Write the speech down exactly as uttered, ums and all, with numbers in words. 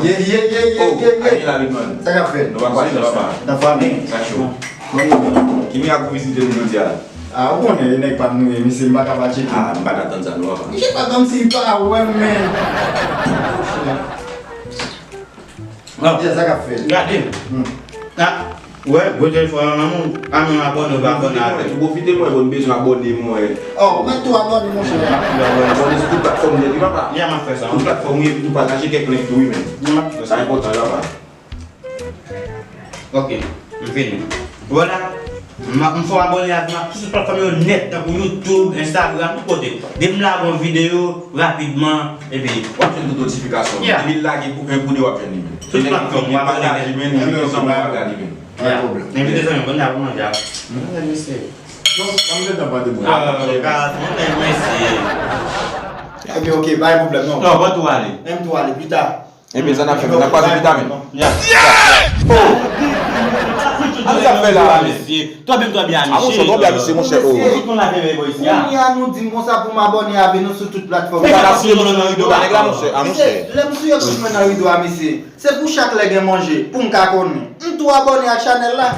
Ye, ye, ye, ye, ye, ye. Sa k ap fèt? Nou pa kwaze, papa. Nan fanmi. Sa cho. Ki mirak pou vizite nou jodi a? Ah, ou konnen, e nèg pa m nou ye, misye, m pa ka pa tcheke. Ah, m pa t atann sa, non, papa. Misye pa tann si l pa wè m, men. Sa k ap fèt? Gade. Ah. Wè, gwo telefòn an nan men w, a menm abòne, ou pa abòne avè l. Ou pwofite mwen, bon, m bezwen abòne mwen. Oh, ou mèt tou abòne, monchè. Abòne sou tout platfòm nèt, wi, papa. Ya, m ap fè sa. Tout platfòm, wi, epi tou pataje kèk link tou, wi, men. Sa enpòtan, wi, papa. Ok, m fini. Vwala, m ap, m fè w abòne avè m sou tout platfòm yo nèt, tankou YouTube, Instagram, tout kote. Depi m lage yon videyo, rapidman, epi w ap jwenn tout notifikasyon. Yeah. Depi l lage pou en, pou de, w ap jwenn li, men. Tout platfòm, w ap jwenn li. Pataje, men, envite zanmi w al gade, men. Pa gen pwoblèm. Envite zanmi w, bon, n ap manje a. Mwen, mesye. Non, pa m gentan pa de mwen. Ah, gaz, mwen, mesye. Ebyen, ok, pa gen pwoblèm, non. Non, mwen tou ale. Menm tou ale, pita. Ebyen, sa n ap fè, n ap kwaze pita, men. Ya. Oh! Sa sa fè la, mesye? Twò byen, twò byen, a, mesye. Ah, monchè, twò byen, mesye, monchè, oh. Mesye, tout moun la fè bèy bò isi a. Kounye a nou di m konsa pou m abòne avè nou sou tout platfòm. Mesye, pa sou yo nou nan rido a. Nèg la, monchè, ah, monchè. Mesye, lè m sou yo tout mwen nan rido a, mesye. Se pou chak lè gen manje, pou m ka konnen. M tou abòne ak chanèl la.